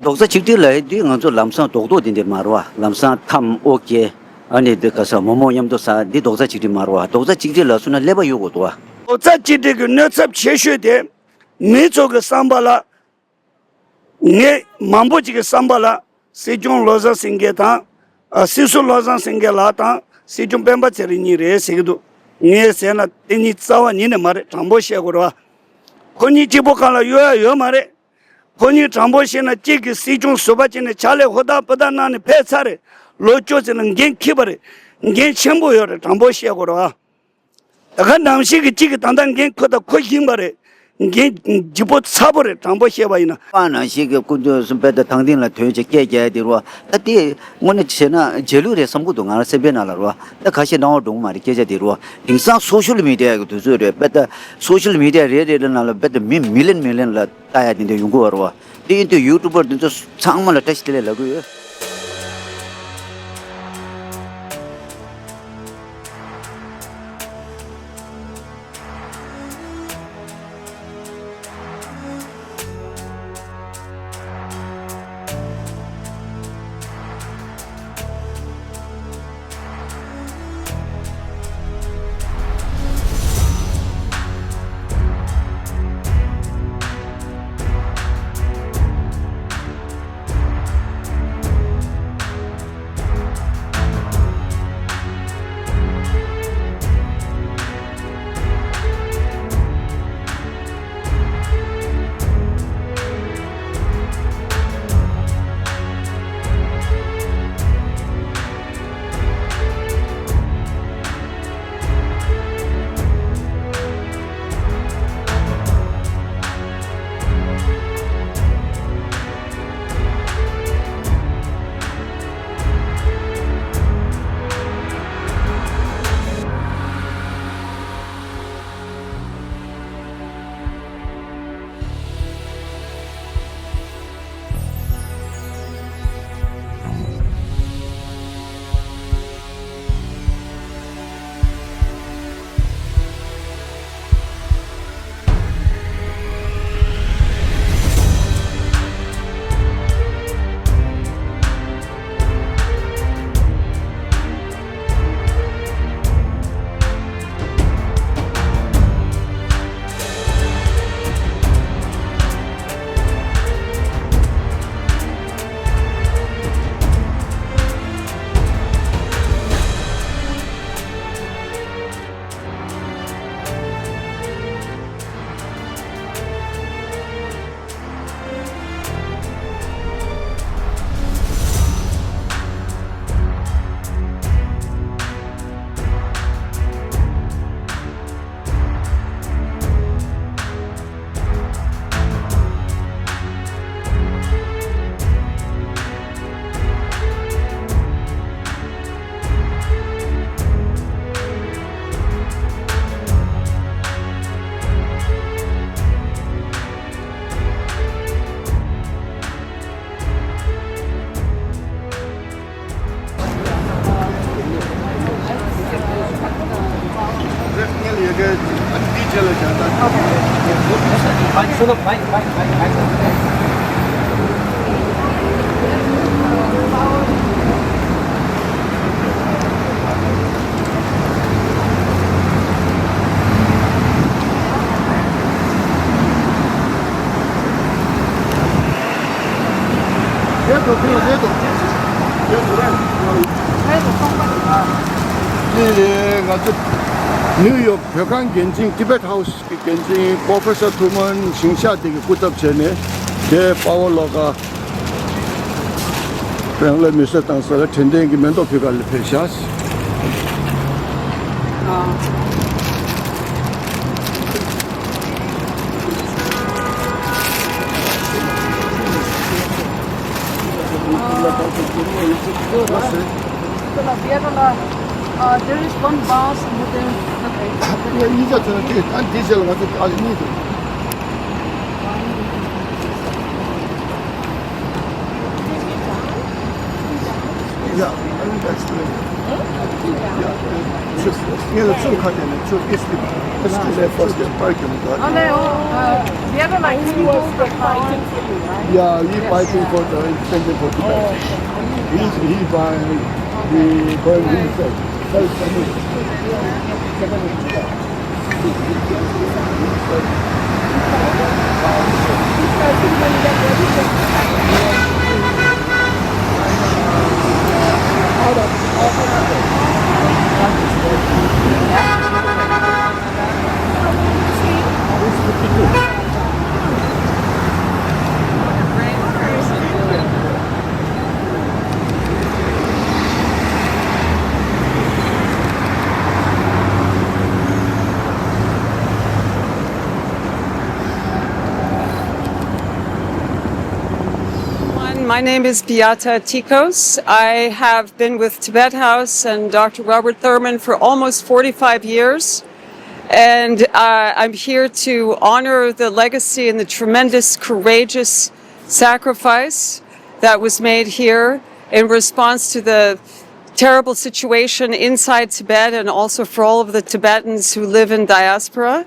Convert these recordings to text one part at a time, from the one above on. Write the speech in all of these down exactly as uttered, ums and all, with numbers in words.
རྡོག་རྩ་གཅིག་སྒྲིལ་ལབ་ཡ་འདི་ང་ཚོ་ལམ་སང་རྡོག་རྡོག་འདི་འདིར་མ་རེད་བ། ལམ་སང་ཐམ་ཨོ་ཀེ། ཨ་ནི་འདི་ག་ས་མོག་མོག་མཉམ་དུ་ཟ་འདི་རྡོག་རྩ་གཅིག་སྒྲིལ་མ་རེད་བ། རྡོག་རྩ་གཅིག་སྒྲིལ་ལབ་སོང་ན་ཀླད་པ་གཡོག་དགོས་འདུག་བ། རྡོག་རྩ་གཅིག་སྒྲིལ་གྱི་གནོད་ཚབས་ཆེ་ཤོས་དེ་མི་ཚོ་གི་བསམ་པ་ལ། ངས་མང་པོ་ཅིག་གི་བསམ་པ་ལ་སྲིད་སྐྱོང་བློ་བཟང་སེང་གེ་དང་། ཨ། སྲིད་ཟུར་བློ་བཟང་སེང་གེ་ལགས་དང་སྲིད་སྐྱོང་སྤེན་པ་ཚེ་རིང་གཉིས་རེད་ཟེར་གྱི་འདུག། ངས་ཟེར་ན་དེ་གཉིས་རྩ་བ་ཉིད་ནས་མ་རེད། དྲང་པོ་བཤད་དགོས་རེད་བ། ཁོ་གཉིས་གཅིག་པོ་སྒང་ལ་གཡོལ་ཡ་ཡོད་མ་རེད། ཁོ་གཉིས་དྲང་པོ་བཤད་ན་གཅིག་གིས་སྲིད་སྐྱོང་ཟུར་པ་བྱས་ནས་ཕྱག་ལས་ཧུར་ཐག་པུ་ཐག་གནང་ནས་ཕེབས་ཚར་རེད། ལོ་བཅུ་ཙམ་ལ་འགན་འཁྱེར་བ་རེད། འགན་ཆེན་པོ་ཡོད་རེད། དྲང་པོ་བཤད་དགོས་རེད་བ། ད་ག་ནང་བཞིན་གྱི་གཅིག་གིས་ད་ལྟ་འགན་ཁུར་དང་ཁུར་བཞིན་པ་རེད། འགན་ལྗིད་པོ་ཚ་པོ་རེད། དྲང་པོ་བཤད་པ་ཡིན་ན། པ་ནང་བཞིན་གྱི་སྐུ་མདུན་གསུམ་པའི་ད་དང་ཐིང་ལ་དོན་ཆེ་སྐད་རྒྱག་ཡ་དེ་རུ་བ། ད་དེ་དངོས་གནས་བྱས་ན་རྗེས་ལུས་རེད་བསམ་གྱི་འདུག། ང་རང་སེམས་པའི་ནང་ལ་རུ་བ། ད་ཁ་ཤས་སྣང་བ་འགྲོ་གི་མ་རེད། སྐད་ཆ་དེ་རུ་བ། དེང་སང་སོ་ཤལ་མི་ཌི་ཡ་གི་དུས་ཚོད་རེད། དཔེ་ད་སོ་ཤལ་མི་ཌི་ཡ་རེ་རེ་ལ་ནང་ལ་དཔེ་ད་མི་མི་ལན་མི་ལན་ལ་ལྟ་ཡ་དེ་འདྲ་ཡོང་གི་བ་རུ་བ། དེ་ཡིན་དུས་ཡུ་ཊུ་བར་དེ་ཚོ་ཚང་མ་ལ་བཀྲ་ཤིས་བདེ་ལེགས་ལབ་གི་ཡོད། དེ་ང་ཚོ་ནིའུ་ཡོག་བོད་ཁང་འགན་འཛིན། Tibet House གི་འགན་འཛིན་པོ་རོ་ཕེ་སར་ཐུར་མན་ཞིང་གཤེགས་དེ་གི་སྐུ་ཚབ་བྱས་ནས། དེ་པ་ཝ་ལོ་ཀ་རང་ལ་མི་གསོད་བཏང་ས་ལ་དྲན་རྟེན་གྱི་མེ་ཏོག་ཕུལ་ག་ལ་ཕེབས་ཤག། There is one bus moving. ཡིན་ས་ཚོད་དེ་ཨ་འདི་ཟེར་ལ་ང་ཚོ་ཨ་གཉིས་དེ། ཡ། Explain. Yeah. Just, you know, two cut in, two is the, is the first parking lot. Oh, no, uh, the other, like, people were fighting for you, right? Yeah, he fighting for the, standing for the. He, he buying, he buying himself. My name is Beata Tikos. I have been with Tibet House and Doctor Robert Thurman for almost forty-five years. And uh, I'm here to honor the legacy and the tremendous, courageous sacrifice that was made here in response to the terrible situation inside Tibet and also for all of the Tibetans who live in diaspora.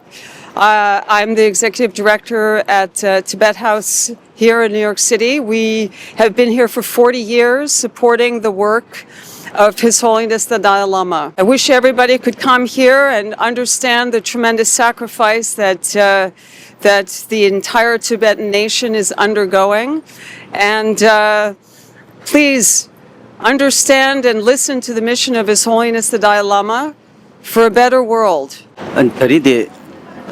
Uh, I'm the executive director at uh, Tibet House here in New York City. We have been here for forty years supporting the work of His Holiness the Dalai Lama. I wish everybody could come here and understand the tremendous sacrifice that, uh, that the entire Tibetan nation is undergoing. And uh, please understand and listen to the mission of His Holiness the Dalai Lama for a better world. ཨ་ནི་ད་རེས་དེ་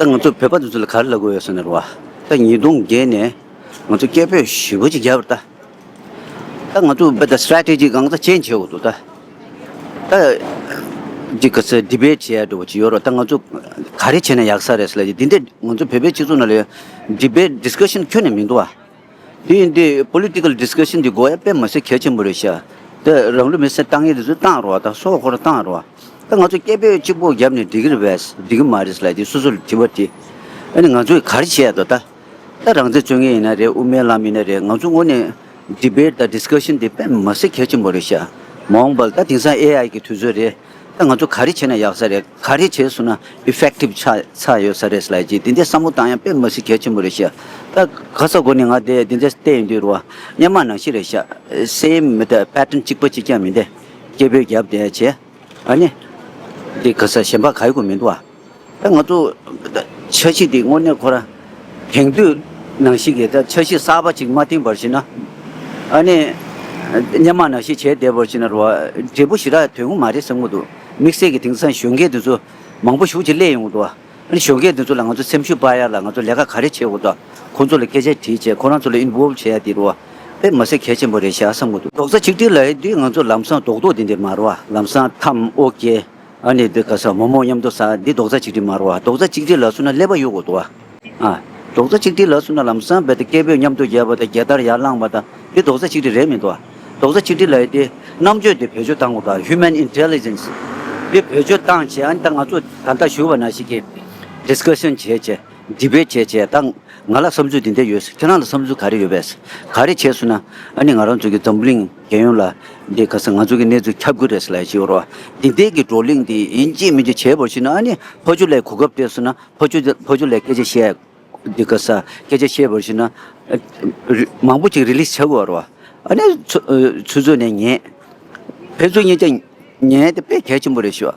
ད་ང་ཚོ་བོད་པ་འདི་ཚོ་ལ་ག་རེ་ལབ་དགོས་ཡོད་ཟེར་ན་རེད་བ། ད་ཉིས་སྟོང་བརྒྱད་ནས་ང་ཚོ་སྐད་འབོད་ཞེ་པོ་ཅིག་བརྒྱབ་པ་རེད་ད། ད་ང་ཚོ་བོད་ད་སི་ཊེ་རེ་ཊི་ཇི་གང་ཚ་ཅེན་ཇི་བྱེད་དགོས་འདུག་ད། ད་ཅིག་ག་ཚོད་ཌི་བེ་ཊི་བྱེད་ཡ་འདྲ་བོ་ཅིག་ཡོད་རེད། ད་ང་ཚོ་ག་རེ་བྱས་ན་ཡག་ས་རེད་ཟེར་ལབ་ཀྱི། འདི་འདྲ་ང་ཚོ་བོད་པའི་སྤྱི་ཚོགས་ནང་ལ་ཌི་བེ་ཊི་ཌི་སི་ཀ་ཤན་ཁྱོན་ནས་མི་འདུག་བ། དེ་ཡིན་དུས་པོ་ལི་ཊི་ཀལ་ཌི་སི་ཀ་ཤན་འདི་དགོས་ཡ་དཔེ་མི་སྲིད་གལ་ཆེན་པོ་རེད་ཤག་ད་རང་ལུས་མེར་སྲེག་བཏང་ཡས་དེ་ཚོ་བཏང་རོགས། ད་སྲོག་ཁོ་རང་བཏང་རོགས། ད་ང་ཚོ་སྐད་འབོད་གཅིག་པོ་བརྒྱབ་ནས་འགྲིག་གི་རེད་པས། འགྲིག་གི་མ་རེད་ལབ་དེ་སོ་སོ་ལ་དྲི་བ་དྲིས། ཨ་ནི་ང་ཚོས་ག་རེ་བྱས་ཡ་འདུག་ད། ད་རང་བཙན་རྩོད་མཁན་ཡིན་ན་རེད། དབུ་མའི་ལམ་ཡིན་ན་རེད། ང་ཚོ་ངོས་ནས་ཌི་བེ་ཊི་དང་ཌི་སི་ཀ་ཤན་དེ་དཔེ་མི་སྲིད་གལ་ཆེན་པོ་རེད་ཤག་མ་འོངས་པ་ལ་ད་དེང་སང་ཨེ་ཨའི་གི་དུས་ཚོད་རེད། ད་ང་ཚོ་ག་རེ་བྱས་ན་ཡག་ས་རེད། ག་རེ་བྱས་སོང་ན་ཨི་ཕེག་ཊིབ་ཆགས་ཆགས་ཡོད་ས་རེད་ལབ་ཀྱི། དེ་འདྲའི་བསམ་བློ་བཏང་ཡ་དཔེ་མི་སྲིད་གལ་ཆེན་པོ་རེད་ཤག་ད་ག་ས་གོ་ནས་ང་དེ་དེ་འདྲ་བལྟས་ཡོང་དུས་རེད་བ། སྔོན་མ་ནང་བཞིན་རེད་ཤག་སེམ་མི་ད་པེ་ཊན་གཅིག་པ་གཅིག་རྐྱང་མིན་ཏེ། སྐད་འབོད་བརྒྱབ་བསྡད་བྱས། ཨ་ནི། འདི་ག་ས་གཞན་པ་ག་ཡོད་གོ་མི་འདུག་ཨ། ད་ང་ཚོ་ད་འཆར་གཞི་འདི་དངོས་གནས་ཁོ་རང་དེང་དུས་ནང་བཞིན་གྱི་ད་འཆར་གཞི་གསར་པ་ཅིག་མ་བཏིང་བར་བྱས་ན། ཨ་ནི། སྔོན་མ་ནང་བཞིན་བྱས་བསྡད་པར་བྱས་ན་རེད་བ། འབྲས་བུ་ཞེ་དྲག་ཐོན་གྱི་མ་རེད་བསམ་གྱི་འདུག་དམིགས་བསལ་གྱི་དེང་སང་གཞོན་སྐྱེས་འདི་ཚོ་མང་པོ་ཞེ་ཅིག་སླེབས་ཡོང་གི་འདུག་ཨ་ནི་གཞོན་སྐྱེས་འདི་ཚོ་ལ་ང་ཚོ་སེམས་ཤུགས་སྤར་ཡ་ལ་ང་ཚོ་ལས་ཀ་ག་རེ་བྱེད་དགོས་འདུག་ཁོང་ཚོ་ལ་སྐད་ཆ་དྲིས་བྱས། ཁོ་རང་ཚོ་ལ་ཨིན་ཝོལབ་བྱེད་ཡ་དེ་རེད་བ། དཔེ་མི་སྲིད་གལ་ཆེན་པོ་རེད་ཤག་བསམ་གྱི་འདུག་རྡོག་རྩ་གཅིག་སྒྲིལ་ལབ་ཡ་འདི་ང་ཚོ་ལམ་སང་རྡོག་རྡོག་དེ་འདྲ་མ་རེད་བ། ལམ་སང་ཐམ་ཨོ་ཀེ། ཨ་ནི་འདི་ག་ས་མོག་མོག་མཉམ་དུ་ཟ་འདི་རྡོག་རྩ་གཅིག་སྒྲིལ་མ་རེད་བ། རྡོག་རྩ་གཅིག་སྒྲིལ་ལབ་སོང་ན་ཀླད་པ་གཡུག་དགོས་འདུག་བ། ཨ། རྡོག་རྩ་གཅིག་སྒྲིལ་ལབ་སོང་ན་ལམ་སང་རྦད་དེ་སྐད་འབོད་མཉམ་དུ་རྒྱབ་པ་དང་རྒྱལ་དར་ཡར་བསླངས་པ་དང་འདི་རྡོག་རྩ་གཅིག་སྒྲིལ་རེད་མི་འདུག་བ། རྡོག་རྩ་གཅིག་སྒྲིལ་ལབ་ཡ་དེ་རྣམ་དཔྱོད་དེ་བེད་སྤྱོད་བཏང་དགོས་འདུག་བ། ཧིའུ་མན་ཨིན་ཊེ་ལི་ཇེན་སི་དེ་བེད་སྤྱོད་བཏང་བྱས། ཨ་ནི་ད་ང་ཚོ་ད་ལྟ་ཞུས་པ་ནང་བཞིན་གྱི་ཌི་སི་ཀ་ཤན་བྱས་བྱས། ཌི་བེ་ཊི་བྱས་བྱས། ད་ང་ལ་བསམ་ཚུལ་འདི་འདྲ་ཡོད། ཁྱེད་རང་ལ་བསམ་ཚུལ་ག་རེ་ཡོད་པས། ག་རེ་བྱས་སོང་ན་ཨ་ནི་ང་རང་ཚོ་གི་འཛམ་བུ་གླིང་རྒྱལ་ཡོངས་ལ་འདི་ག་ས་ང་ཚོ་གི་གནས་ཚུལ་ཁྱབ་ཀྱི་རེད་ཟེར་ལབ་ཡ་ཅིག་ཡོད་རེད་བ། འདི་འདྲའི་གི་བགྲོ་གླེང་འདི་ཡིན་གཅིག་མིན་གཅིག་བྱས་པར་བྱས་ན་ཨ་ནི་ཕར་ཕྱོགས་ལ་གོ་སྐབས་སྤྲད་སོང་ན་ཕར་ཕྱོགས་ཕར་ཕྱོགས་ལ་སྐད་ཆ་བཤད། འདི་ག་ས་སྐད་ཆ་བཤད་པར་བྱས་ན་ཨ་རི་མང་པོ་ཅིག་རི་ལི་ཛི་བྱེད་དགོས་རེད་བ། ཨ་ནི་ཚུ་ཚུར་ཚུར་ནས་ཉན། ཕར་ཚུར་ཉན་ཅིག་ཉན་དེ་དཔེ་གལ་ཆེན་པོ་རེད་ཤག་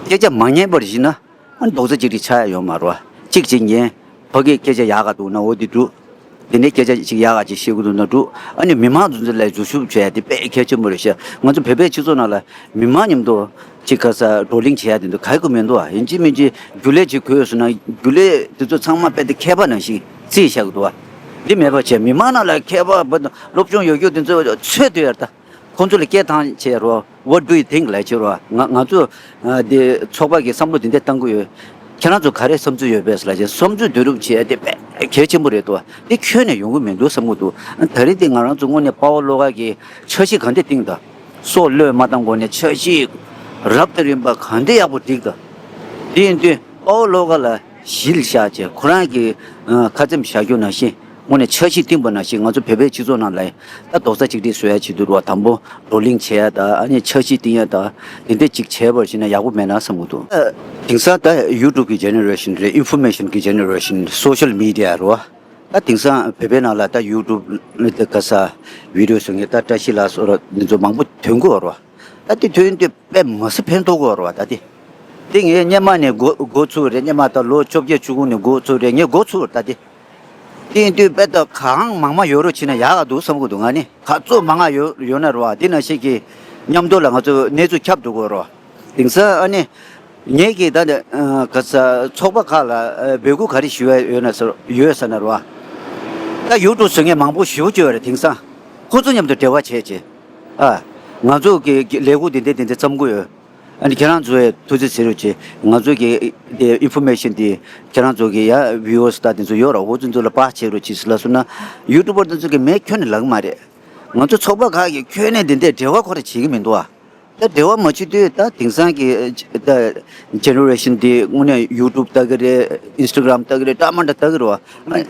སྐད་ཆ་མ་ཉན་པར་བྱས་ན། ཨ་ནི་རྡོག་རྩ་གཅིག་སྒྲིལ་ཆགས་ཡ་ཡོད་མ་རེད་བ། གཅིག་གཅིག་ཉན། ཕ་གིའི་སྐད་ཆ་ཡག་ག་འདུག་ན་འོ་འདི་འགྲུབ། འདི་ནས་སྐད་ཆ་ཅིག་ཡག་ག་ཅིག་བཤད་གི་འདུག་ན་འགྲུབ། ཨ་ནི་མི་མང་ཚོ་ཚོ་ལ་འཛུལ་ཞུགས་བྱས་ཏེ་དཔེ་གལ་ཆེན་པོ་རེད་ཤག་ང་ཚོ་བོད་པའི་སྤྱི་ཚོགས་ནང་ལ་མི་མང་མཉམ་དུ་ཅིག་ག་ས་བགྲོ་གླེང་བྱེད་ཡ་དེ་འདུག་ག་ཡི་གུ་མི་འདུག་ཨ། ཡིན་གཅིག་མིན་གཅིག་རྒྱུན་ལས་ཅིག་དགོས་སོང་ན་རྒྱུན་ལས་དེ་ཚོ་ཚང་མ་དཔེ་དེ་མཁས་པ་ནང་བཞིན་རྩིས་བཞག་གི་འདུག་ཨ། འདི་མེད་པ་བྱས་མི་མང་ནང་ལ་མཁས་པ་བ་སློབ་སྦྱོང་ཡོད་རྒྱུ་དེ་ཚོ་འཚོལ་སྡོད་ཡ་ད། ཁོང་ཚོ་ལ་སྐད་བཏང་བྱས་རོགས། What do you think? ལབ་བྱས་རོགས། ང་ང་ཚོ་ཨ་འདི་ཚོགས་པ་གི་བསམ་བློ་འདི་འདྲ་བཏང་གི་ཡོད། ཁྱེད་རང་ཚོ་ག་རེ་བསམ་ཚུལ་ཡོད་པས་ལབ་བྱས། བསམ་ཚུལ་བསྡུ་རུབ་བྱས་ཏེ་དཔེ་གལ་ཆེན་པོ་རེད་དོ། འདི་ཁྱོན་ནས་ཡོང་གི་མི་འདུག་བསམ་གི་འདུག་ད་རེས་འདི་ང་རང་ཚོ་དངོས་གནས་དཔའ་བོ་བློ་དགའ་གི་འཆར་གཞི་ག་འདྲ་བཏིང་ད། སྲོག་བློས་མ་བཏང་གོང་ནས་འཆར་གཞི་རབ་དང་རིམ་པ་ག་འདྲ་ཡག་པོ་བསྒྲིགས་ད། འདི་ཡིན་དུས་དཔའ་བོ་བློ་དགའ་ལ་གཞི་ལ་བཞག་བྱས་ཁོ་རང་གི་ཨ་ཁ་ཚེམ་བཞག་རྒྱུ་ནང་བཞིན། དངོས་གནས་འཆར་གཞི་བཏིང་པ་ནང་བཞིན་ང་ཚོ་བོད་པའི་སྤྱི་ཚོགས་ནང་ལ་ད་རྡོག་རྩ་གཅིག་སྒྲིལ་བཟོ་ཡ་བྱེད་དུས་རོ། དང་པོ་བགྲོ་གླེང་བྱེད་ཡ་དང་ཨ་ནི་འཆར་གཞི་བཏིང་ཡ་དང་དེ་འདྲ་གཅིག་བྱས་པར་བྱས་ན་ཡག་པོ་མེད་ན་བསམ་གྱི་འདུག་དེང་སང་ད་ཡུ་ཊུབ་ཀྱི་ཇེ་ནེ་རེ་ཤན་རེད། ཨིན་ཕོར་མེ་ཤན་གྱི་ཇེ་ནེ་རེ་ཤན། སོ་ཤལ་མི་ཌི་ཡ་རོ། ད་དེང་སང་བོད་པའི་ནང་ལ་ད་ཡུ་ཊུབ་ལ་ད་ག་ས་བི་ཌི་ཡོ་བཟོ་མཁན་ད་བཀྲ་ཤིས་ལགས་སོགས་ར་འདི་ཚོ་མང་པོ་ཐོན་གྱི་ཡོད་རེད་བ། ད་དེ་ཐོན་དུས་དཔེ་མི་སྲིད་ཕན་ཐོགས་ཀྱི་ཡོད་རེད་བ། ད་དེ་དེ་ངས་སྔོན་མ་ནས་འགོ་འགོ་ཚུགས་རེད། སྔོན་མ་ད་ལོ་བཅོ་བརྒྱད་བཅུ་དགུ་ནས་འགོ་ཚུགས་རེད། ངས་འགོ་ཚུགས་རེད། ད་དེ་དེ་ཡིན་དུས་དཔེ་ད་གང་མང་མང་ཡོད་རོགས་བྱས་ན་ཡག་ག་འདུག་བསམ་གྱི་འདུག་ང་ནི་ག་ཚོད་མང་ང་ཡོད་ཡོད་ན་རེད་བ། དེ་ནང་བཞིན་གྱི་མཉམ་དུ་ལ་ང་ཚོ་གནས་ཚུལ་ཁྱབ་འགྲོ་གི་ཡོད་རེད་བ། དེང་སང་ཨ་ནི། ངས་ཀྱིས་ད་ནི་ག་ས་ཚོགས་པ་ཁག་ལ་འབོད་སྐུལ་ག་རེ་ཞུ་ཡ་ཡོད་ན་ཟེར་ཡོད་ཟེར་ན་རོ། ད་ཡུ་ཊུབ་བཟོ་མཁན་མང་པོ་ཞེ་པོ་ཅིག་ཡོད་རེད། དེང་སང་ཁོ་ཚོ་མཉམ་དུ་འབྲེལ་བ་བྱས་བྱས། ཨ། ང་ཚོ་གི་ལས་འགུལ་དེ་འདྲ་དེ་འདྲ་བརྩམ་གི་ཡོད། ཨ་ནི་ཁྱེད་རང་ཚོ་ཡ་ཐུགས་རྗེ་ཆེ་རོགས་བྱེད། ང་ཚོ་གི་དེ་ཨིན་ཕོར་མེ་ཤན་དེ་ཁྱེད་རང་ཚོ་གི་ཡ་བི་ཡོ་སི་ད་དེ་ཚོ་ཡོད་ར། འོ་ཚོ་ཚོ་ལ་ཕར་བྱེད་རོགས་བྱེད་ཟེར་ལབ་སོང་ན་ཡུ་ཊུབ་པར་དེ་ཚོ་གི་མེད་ཁྱོན་ནས་ལབ་གི་མ་རེད། ང་ཚོ་ཚོགས་པ་ཁག་གི་ཁྱོན་ནས་དེ་འདྲ་འབྲེལ་བ་ཁོ་རང་བྱེད་ཀྱི་མི་འདུག་ཨ། ད་འབྲེལ་བ་མ་བྱེད་དུས་ད་དེང་སང་གི་ད་ཇེ་ནེ་རེ་ཤན་འདི་དངོས་གནས་ཡུ་ཊུབ་ལྟ་གི་རེད། ཨིན་སི་ཊ་གྷ་རམ་ལྟ་གི་རེད། འདྲ་མི་འདྲ་ལྟ་གི་རེད་བ།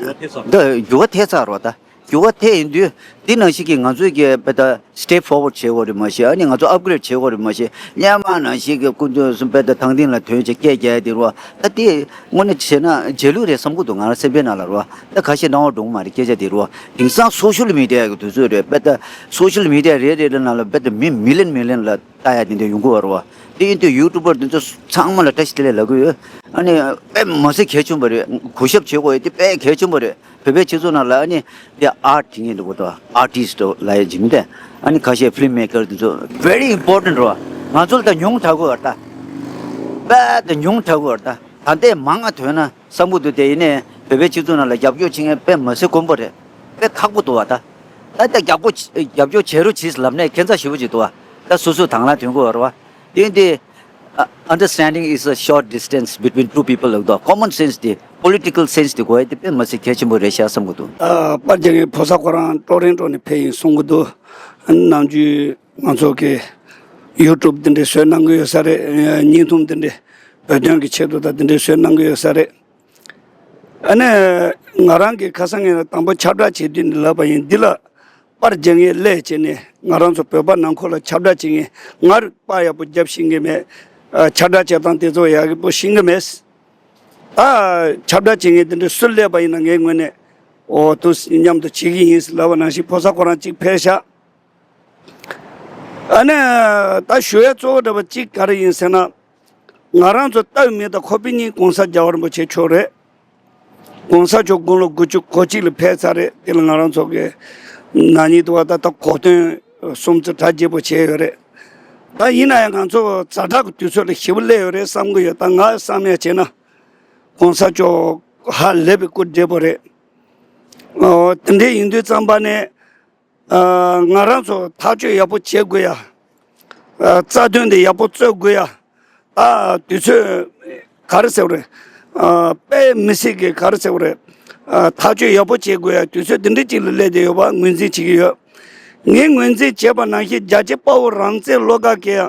ད་འགྱུར་བ་ཐེབས་ཚར་རེད་བ། ད་འགྱུར་བ་ཐེབས་ཡིན་དུས་འདི་ནང་བཞིན་གྱི་ང་ཚོས་ཀྱི་བ་ད་སི་ཊེབ་ཕོར་ཝར་ཌི་བྱེད་དགོས་རེད་མ་གཞི། ཨ་ནི་ང་ཚོ་ཨབ་གྷི་རེ་ཌི་བྱེད་དགོས་རེད་མ་གཞི། སྔོན་མ་ནང་བཞིན་གྱི་སྐུ་མདུན་གསུམ་པའི་ད་དང་སྟེང་ལ་ཐོན་བྱས་སྐད་རྒྱག་ཡ་དེ་རེད་བ། ད་དེ་དངོས་གནས་བྱས་ན་རྗེས་ལུས་རེད་བསམ་གྱི་འདུག་ང་རང་སེམས་པའི་ནང་ལ་རེད་བ། ད་ཁ་ཤས་སྣང་བ་འགྲོ་གི་མ་རེད་སྐད་ཆ་དེ་རེད་བ། དེང་སང་སོ་ཤལ་མི་ཌི་ཡ་གི་དུས་ཚོད་རེད། དཔེ་ད་སོ་ཤལ་མི་ཌི་ཡ་རེ་རེ་ལ་ནང་ལ་དཔེ་ད་མི་མི་ལི་ཡན་མི་ལི་ཡན་ལ་ལྟ་ཡ་དེ་འདྲ་ཡོང་གི་ཡོད་རེད་བ། དེ་ཡིན་དུས་ཡུ་ཊུབ་པར་དེ་ཚོ་ཚང་མ་ལ་བཀྲ་ཤིས་བདེ་ལེགས་ལབ་གི་ཡོད། ཨ་ནི་དཔེ་མི་སྲིད་གལ་ཆེན་པོ་རེད། གུས་ཞབས་བྱེད་དགོས་ཡ་དེ་དཔེ་གལ་ཆེན་པོ་རེད། བོད་པའི་སྤྱི་ཚོགས་ནང་ལ་ཨ་ནི་དེ་ཨར་ཊི་བྱེད་མཁན་འདུག་གོ། ད་ཨར་ཊི་སི་ཊི་ལབ་ཡ་ཇི་མི་དེ་ཨ་ནི་ཁ་ཤས་ཕི་ལིམ་མེ་ཀར་དེ་ཚོ་very important རེད་བ། ང་ཚོ་ལ་ད་ཉུང་དྲགས་གི་ཡོད་རེད། ད་དཔེ་ད་ཉུང་དྲགས་གི་ཡོད་རེད། ད་ད་ལྟའི་མང་ང་ཐོན་ན་བསམ་གྱི་འདུག་དེ་ཡིན་ནའི་བོད་པའི་སྤྱི་ཚོགས་ནང་ལ་རྒྱབ་སྐྱོར་བྱེད་མཁན་དཔེ་མི་སྲིད་དཀོན་པོ་རེད། དཔེ་ཁག་པོ་འདུག་བ། ད་ད་ལྟ་རྒྱབ་སྐྱོར་རྒྱབ་སྐྱོར་བྱེད་རོགས་བྱེད་ལབ་ནས་ཁྱད་མཚར་ཞེ་པོ་ཅིག་འདུག་བ། ད་སོ་སོ་དང་བླངས་ཐོན་གྱི་ཡོད་རེད་བ། དེ་ཡིན་དུས། Uh, understanding is a short distance between two people ལབ་དུས་ཀོ་མོན་སེན་སི་དེ་པོ་ལི་ཊི་ཀལ་སེན་སི་དེ་དགོས་ཡ་དེ་དཔེ་མི་སྲིད་གལ་ཆེན་པོ་རེད་ཤག་བསམ་གྱི་འདུག་ཨ། པར་རྒྱག་མཁན་ཕོ་གསར་ཁོ་རང་ཀྲོ་རིན་ཀྲོ་ནས་ཕེབས་ཡིན་གསུང་གི་འདུག་ནམ་རྒྱུན་ང་ཚོ་གི་ཡུ་ཊུབ་འདི་འདྲའི་བཟོས་གནང་གི་ཡོད་ས་རེད། བརྙན་ཐུང་འདི་འདྲའི་བོད་དོན་གྱི་ཆེད་དུ་དང་འདི་འདྲའི་བཟོས་གནང་གི་ཡོད་ས་རེད། ཨ་ནི་ང་རང་གི་ཁ་སང་ངས་དང་པོ་ཁྱབ་བསྒྲགས་བྱེད་དུས་ནས་ལབ་པ་ཡིན། འདི་ལ་པར་རྒྱག་མཁན་སླེབས་བྱས་ནས་ང་རང་ཚོ་བོད་པ་ནང་ཁུལ་ལ་ཁྱབ་བསྒྲགས་བྱེད་མཁན་ང་རུ་པར་ཡག་པོ་རྒྱབ་ཤེས་ཀྱི་མེད། ཨ། ཁྱབ་བསྒྲགས་བྱེད་སྟངས་དེ་ཚོ་ཡག་པོ་ཤེས་ཀྱི་མེད། ད་ཁྱབ་བསྒྲགས་བྱེད་མཁན་དེ་འདྲ་སུ་སླེབས་པ་ཡིན་ན་ངའི་ངོས་ནས་འོ་དུ་མཉམ་དུ་བྱེད་ཀྱི་ཡིན་ལབ་པ་ནང་བཞིན་ཕོ་གསར་ཁོ་རང་གཅིག་ཕེབས་ཤག་ཨ་ནི་ད་ཞུ་ཡ་གཙོ་བོ་འདྲ་པོ་གཅིག་ག་རེ་ཡིན་ཟེར་ན། ང་རང་ཚོ་ལྟ་བའི་མི་དང་ཁོ་པའི་གཉིས་གོང་ས་རྒྱལ་བ་རིན་པོ་ཆེ་མཆོག་རེད། གོང་ས་མཆོག་དགུང་ལོ་དགུ་བཅུ་གོ་གཅིག་ལ་ཕེབས་ཚར་རེད། དེ་ལ་ང་རང་ཚོ་གི་ན་ནིང་དུ་བ་ད་ལྟ་གོ་སྟོན་སུམ་ཅུ་གྲ་རྒྱས་པོ་བྱས་ཡོད་རེད། ད་ཡིན་ན་ཡང་ང་ཚོ་ཛ་དྲག་གི་དུས་ཚོད་ལ་ཞེ་པོ་སླེབས་ཡོད་རེད་བསམ་གི་ཡོད། ད་ང་བསམ་ཡ་བྱས་ན་གོང་ས་མཆོག་ཧ་ལས་པའི་སྐུ་བགྲེས་པོ་རེད། ཨོ། དེ་འདྲའི་ཡིན་དུས་ཙམ་པ་ནས། ཨ། ང་རང་ཚོ་ཐག་གཅོད་ཡག་པོ་བྱེད་དགོས་ཡ། ཨ། རྩ་དོན་དེ་ཡག་པོ་རྩོད་དགོས་ཡ། ད་དུས་ཚོད་ག་རེ་ཟེར་བ་རེད། ཨ། དཔེ་མི་སྲིད་ཀྱི་ག་རེ་ཟེར་བ་རེད། ཨ། ཐག་གཅོད་ཡག་པོ་བྱེད་དགོས་ཡ་དུས་ཚོད་འདི་འདྲ་ཅིག་ལ་སླེབས་བསྡད་ཡོད་པ་ངོས་འཛིན་བྱེད་ཀྱི་ཡོད། ངས་ངོས་འཛིན་བྱས་པ་ནང་བཞིན་རྒྱལ་གཅེས་དཔའ་བོ་རང་བཙན་བློ་དགའ་གིས་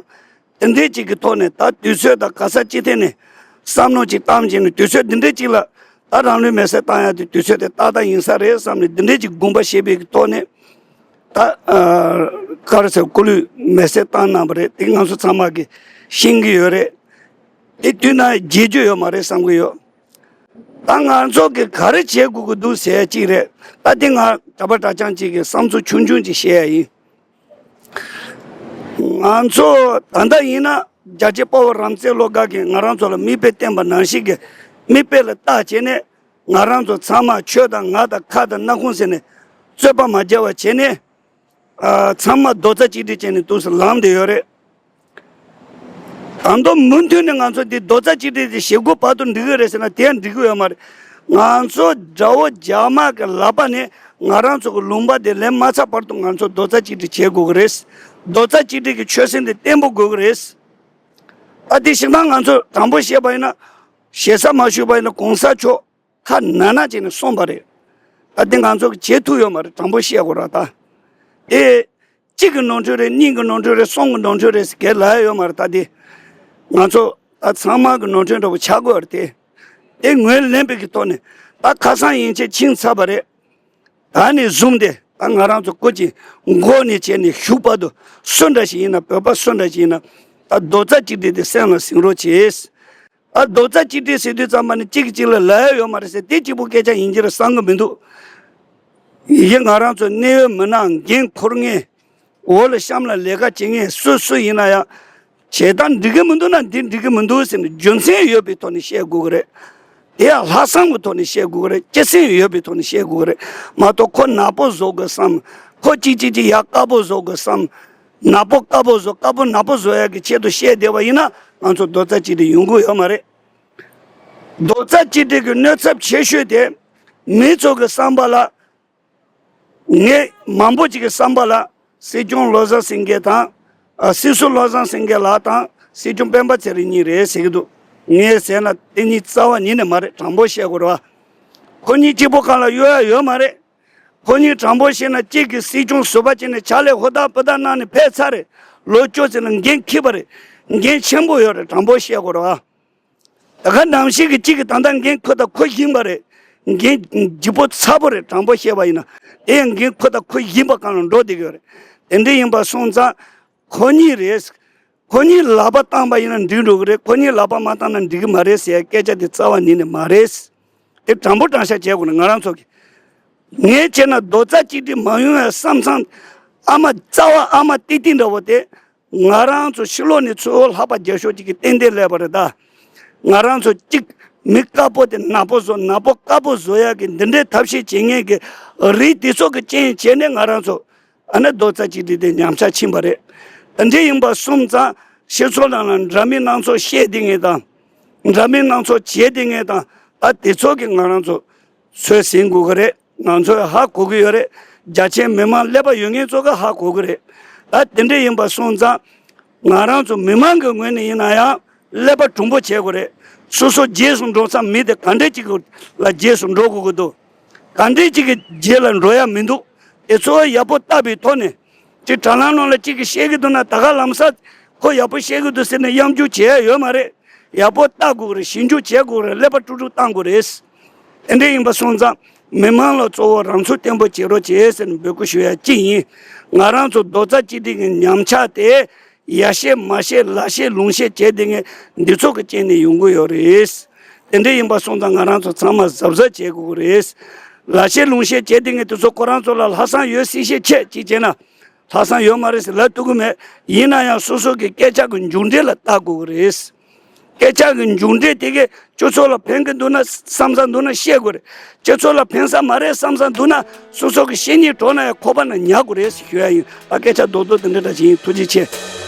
ཡང་དེ་འདྲའི་ཅིག་གི་ཐོག་ནས་ད་དུས་ཚོད་དང་ག་ས་ཅི་ཐད་ནས་བསམ་བློ་ཅིག་བཏང་བྱས་ནས་དུས་ཚོད་འདི་འདྲའི་ཅིག་ལ་ད་རང་ལུས་མེར་སྲེག་བཏང་ཡ་དེ་དུས་ཚོད་དེ་ཏག་ཏག་ཡིན་ས་རེད་བསམ་ནས་འདི་འདྲའི་ཅིག་དགོངས་པ་བཞེས་པའི་གི་ཐོག་ནས་ད་ཨ་ག་རེ་ཟེར་སྐུ་ལུས་མེར་སྲེག་བཏང་གནང་བ་རེད། དེ་ང་ཚོ་ཚང་མ་གི་ཤེས་ཀྱི་ཡོད་རེད། དེ་དུས་ན་བརྗེད་རྒྱུ་ཡོད་མ་རེད་བསམ་གྱི་ཡོད། ད་ང་ཚོ་གི་ག་རེ་བྱེད་དགོས་ཀྱི་འདུག་ཟེར་ཡ་ཅིག་རེད། ད་དེ་ང་གྲྭ་པ་གྲྭ་རྐྱང་ཅིག་གི་བསམ་ཚུལ་ཆུང་ཆུང་ཅིག་བཤད་ཡ་ཡིན། ང་ཚོ་ད་ལྟ་ཡིན་ན་རྒྱལ་གཅེས་དཔའ་བོ་རང་བཙན་བློ་དགའ་གིས་ང་རང་ཚོ་ལ་མིག་དཔེ་བསྟན་པ་ནང་བཞིན་གྱི་མིག་དཔེ་ལ་བལྟ་བྱས་ནས་ང་རང་ཚོ་ཚང་མ་ཁྱོད་དང་ང་དང་ཁ་དང་སྣ་ཁུང་ཟེར་ནས་རྩོད་པ་མ་རྒྱག་པ་བྱས་ནས་ཨ་ཚང་མ་རྡོག་རྩ་གཅིག་སྒྲིལ་བྱས་ནས་འདུག་སེ་ལངས་བསྡད་ཡོད་རེད། ད་དུང་མུ་མཐུད་ནས་ང་ཚོ་འདི་རྡོག་རྩ་གཅིག་སྒྲིལ་གྱི་བྱེད་སྒོ་བར་དུ་འགྲིག་གི་རེད་ཟེར་ན་དེ་ཡང་འགྲིག་གི་ཡོད་མ་རེད། ང་ཚོ་དགྲ་བོ་རྒྱ་དམར་གྱི་ལག་པ་ནས་ང་རང་ཚོ་གི་ལུང་པ་དེ་ལེན་མ་ཚར་བར་དུ་ང་ཚོ་རྡོག་རྩ་གཅིག་སྒྲིལ་བྱེད་དགོས་ཀྱི་རེད། རྡོག་རྩ་གཅིག་སྒྲིལ་གྱི་ཆོད་སེམས་དེ་བརྟན་པོ་དགོས་ཀྱི་རེད། ད་དེ་ཞིག་ན་ང་ཚོ་དྲང་པོ་བཤད་པ་ཡིན་ན་ཞེ་ས་མ་ཞུས་པ་ཡིན་ན་གོང་ས་མཆོག་ཁ་ན་ན་བྱས་ནས་གསུངས་པ་རེད། ད་དེ་ང་ཚོ་གིས་བྱེད་ཐུབ་ཡོད་མ་རེད། དྲང་པོ་བཤད་དགོས་ར་ད། དེ་གཅིག་གི་ནོར་འཁྲུལ་རེད། གཉིས་ཀྱི་ནོར་འཁྲུལ་རེད། གསུམ་གྱི་ནོར་འཁྲུལ་རེད་ཟེར་གྱི་ལབ་ཡ་ཡོད་མ་རེད། ད་དེ་ང་ཚོ་ད་ཚང་མ་གི་ནོར་འཁྲུལ་འདྲ་པོ་ཆགས་དགོས་རེད་དེ། དེ་ངོས་ལེན་པའི་གི་ཐོག་ནས་ད་ཁ་སང་ཡན་ཆད་ཕྱིན་ཚར་བ་རེད། ད་ནས་བཟུང་སྟེ་ད་ང་རང་ཚོ་སྐུ་མཁྱེན་མགོ་ནས་བྱས་ནས་གཞུག་བར་དུ་སུ་འདྲ་ཞིག་ཡིན་ན། བོད་པ་སུ་འདྲ་ཞིག་ཡིན་ན། ད་རྡོག་རྩ་གཅིག་སྒྲིལ་དེ་སེམས་ལ་ཟིན་རོགས་བྱེད། ད་རྡོག་རྩ་གཅིག་སྒྲིལ་ཟེར་དུས་ཙམ་པ་ནི་གཅིག་གིས་གཅིག་ལ་ལབ་ཡ་ཡོད་མ་རེད་ཟེར། དེ་གཅིག་པུ་སྐད་ཆ་ཡིན་གྱི་རེད་བསམ་གི་མི་འདུག། ཡིན་ང་རང་ཚོ་གནད་ཡོད་མི་སྣ་འགན་འཁུར་མཁན། འོག་ལ་གཤམ་ལ་ལས་ཀ་བྱེད་མཁན་སུ་སུ་ཡིན་ན་ཡང་། བྱེད་སྟངས་འགྲིག་གི་མི་འདུག་ན་འདི་འགྲིག་གི་མི་འདུག་ཟེར་ནས་རྒྱུ་མཚན་ཡོད་པའི་ཐོག་ནས་བཤད་དགོས་ཀྱི་རེད། དེ་ཡང་ལྷག་བསམ་གྱི་ཐོག་ནས་བཤད་དགོས་ཀྱི་རེད། སྤྱི་སེམས་ཡོད་པའི་ཐོག་ནས་བཤད་དགོས་ཀྱི་རེད། མ་གཏོགས་ཁོ་ནག་པོ་བཟོ་དགོས་བསམ། ཁོ་གཅིག་གཅིག་གཅིག་ཡ་དཀར་པོ་བཟོ་དགོས་བསམ། ནག་པོ་དཀར་པོ་བཟོ། དཀར་པོ་ནག་པོ་བཟོ་ཡག་གི་ཆེད་དུ་བཤད་བསྡད་པ་ཡིན་ན། ང་ཚོ་རྡོག་རྩ་གཅིག་སྒྲིལ་ཡོང་གི་ཡོད་མ་རེད། རྡོག་རྩ་གཅིག་སྒྲིལ་གྱི་གནོད་ཚབས་ཆེ་ཤོས་དེ། མི་ཚོ་གི་བསམ་པ་ལ། ངས་མང་པོ་ཅིག་གི་བསམ་པ་ལ། སྲིད་སྐྱོང་བློ་བཟང་སེང་གེ་དང་། ཨ། སྲིད་ཟུར་བློ་བཟང་སེང་གེ་ལགས་དང་སྲིད་སྐྱོང་སྤེན་པ་ཚེ་རིང་གཉིས་རེད་ཟེར་གྱི་འདུག། ངས་ཟེར་ན་དེ་གཉིས་རྩ་བ་ཉིད་ནས་མ་རེད། དྲང་པོ་བཤད་དགོས་རེད་བ། ཁོ་གཉིས་གཅིག་པོ་སྒང་ལ་གཡོལ་ཡ་ཡོད་མ་རེད། ཁོ་གཉིས་དྲང་པོ་བཤད་ན། གཅིག་གིས་སྲིད་སྐྱོང་ཟུར་པ་བྱས་ནས་ཕྱག་ལས་ཧུར་ཐག་པུ་ཐག་གནང་ནས་ཕེབས་ཚར་རེད། ལོ་བཅུ་ཙམ་ལ་འགན་འཁྱེར་བ་རེད། འགན་ཆེན་པོ་ཡོད་རེད། དྲང་པོ་བཤད་དགོས་རེད་བ། ད་ག་ནམ་ཞིག་གི་གཅིག་གིས་ད་ལྟ་འགན་འཁུར་ད་ཁོ་བཞིན་པ་རེད། འགན་ལྗིད་པོ་ཚ་པོ་རེད། དྲང་པོ་བཤད་པ་ཡིན་ན། དེ་ཡང་འགན་འཁུར་ད་ཁོ་བཞིན་པ་སྒང་ལ་འགྲོ་བསྡད་ཀྱི་ཡོད་རེད། དེ་འདྲ་ཡིན་པ་སོང་ཙང་ཁོ་གཉིས་རེད། ཁོ་གཉིས་ལག་པ་བཏང་པ་ཡིན་ན་འགྲིག་འགྲོ་གི་རེད། ཁོ་གཉིས་ལག་པ་མ་བཏང་ན་འགྲིག་གི་མ་རེད་ཟེར་སྐད་ཆ་དེ་རྩ་བ་ཉིད་ནས་མ་རེད། དེ་དྲང་པོ་དྲང་བཞག་བྱེད་དགོས་ནི་ང་རང་ཚོ་གི། ངས་བྱས་ན་རྡོག་རྩ་གཅིག་སྒྲིལ་མ་ཡོང་བའི་བསམ་བསམ། ཨ་མ་རྩ་བ་ཨ་མ་ཏིག་ཏིག་འདྲ་བོ་དེ། ང་རང་ཚོ་ཕྱི་ལོགས་ནས་ཚུར་ལྷག་པ་རྒྱག་ཤོག་ཅིག་གིས་ཏན་ཏན་སླེབས་པ་རེད་ད། ང་རང་ཚོ་གཅིག་མི་དཀར་པོ་དེ་ནག་པོ་བཟོ། ནག་པོ་དཀར་པོ་བཟོ་ཡག་གི་འདི་འདྲའི་ཐབས་ཤེས་བྱེད་མཁན་གྱི་རིགས་དེ་ཚོ་གི་རྐྱེན་བྱས་ནས་ང་རང་ཚོ་ཨ་ནི་རྡོག་རྩ་གཅིག་སྒྲིལ་དེ་ཉམས་ཆག་ཕྱིན་པ་རེད། དེ་འདྲ་ཡིན་པ་སོང་ཙང་སྤྱི་ཚོགས་ནང་ལ་འདྲ་མིན་སྣ་ཚོགས་བཤད་བསྡད་མཁན་དང་། འདྲ་མིན་སྣ་ཚོགས་བྱས་བསྡད་མཁན་དང་། ད་དེ་ཚོ་གིས་ང་རང་ཚོ་ཚོད་ཟིན་དགོས་ཀྱི་རེད། ང་ཚོས་ཧ་གོ་གི་ཡོད་རེད། རྒྱ་ཆེའི་མི་མང་ཀླད་པ་ཡོད་མཁན་ཚོ་གིས་ཧ་གོ་གི་རེད། ད་དེ་འདྲ་ཡིན་པ་སོང་ཙང་། ང་རང་ཚོ་མི་མང་གི་ངོས་ནས་ཡིན་ན་ཡང་ཀླད་པ་གྲུང་པོ་བྱེད་དགོས་རེད། སོ་སོ་རྗེས་སུ་འགྲོ་མཚམས་མི་དེ་ག་འདྲ་ཅིག་ལ་རྗེས་སུ་འགྲོ་དགོས་ཀྱི་འདུག། ག་འདྲ་ཅིག་གི་རྗེས་ལ་འགྲོ་ཡ་མི་འདུག། དེ་ཚོ་ཡག་པོ་བལྟ་བའི་ཐོག་ནས། ཅིག་དྲ་ལམ་ནང་ལ་གཅིག་གིས་བཤད་ཀྱི་འདུག་ན། ད་ག་ལམ་སང་ཁོ་ཡག་པོ་བཤད་ཀྱི་འདུག་ཟེར་ནས་གཡམ་རྒྱུག་བྱེད་ཡ་ཡོད་མ་རེད། ཡག་པོ་བལྟ་དགོས་རེད། ཞིབ་འཇུག་བྱེད་དགོས་རེད། ཀླད་པ་དཀྲུག་དཀྲུག་བཏང་དགོས་རེད། དེ་འདྲ་ཡིན་པ་སོང་ཙང་མི་མང་ལ་གཙོ་བོ་རང་ཚུགས་བརྟན་པོ་བྱེད་རོགས་བྱེད་ཟེར་ནས་འབོད་སྐུལ་ཞུ་ཡ་གཅིག་ཡིན། ང་རང་ཚོ་རྡོག་རྩ་གཅིག་སྒྲིལ་གྱི་ཉམས་ཆག་དེ། ཡ་བཤད་མ་བཤད་ལ་བཤད་ལུང་བཤད་བྱས་བསྡད་མཁན་འདི་ཚོ་གི་རྐྱེན་ནས་ཡོང་གི་ཡོད་རེད། དེ་འདྲ་ཡིན་པ་སོང་ཙང་ང་རང་ཚོ་ཚང་མ་གཟབ་གཟབ་བྱེད་དགོས་ཀྱི་རེད། ལ་བཤད་ལུང་བཤད་བྱས་བསྡད་མཁན་དེ་ཚོ་ཁོ་རང་ཚོ་ལ་ལྷག་བསམ་ཡོད་སྲིད་ཤེས་ཆེ་ཅིག་བྱས་ན། ལྷག་བསམ་ཡོད་མ་རེད་ཟེར་ལབ་ཐུབ་ཀྱི་མེད། ཡིན་ན་ཡང་སོ་སོ་གི་སྐད་ཆ་གི་མཇུག་འབྲས་ལ་བལྟ་དགོས་ཀྱི་རེད། སྐད་ཆ་གི་མཇུག་འབྲས་དེ་གས་སྤྱི་ཚོགས་ལ་ཕན་གྱི་འདུག་ན་བསམ་བསམ་འདུག་ན་བཤད་དགོས་རེད། སྤྱི་ཚོགས་ལ་ཕན་ས་མ་རེད་བསམ་བསམ་འདུག་ན་སོ་སོ་གི་བཤད་སྙིང་བྲོ་ན་ཡང་ཁོག་པ་ན་ཉར་དགོས་རེད་ཟེར་ཞུ་ཡ་ཡིན། ད་སྐད་ཆ་རྡོག་རྡོག་དེ་འདྲ་འདྲ་ཞིག་ཡིན། ཐུགས་རྗེ་ཆེ།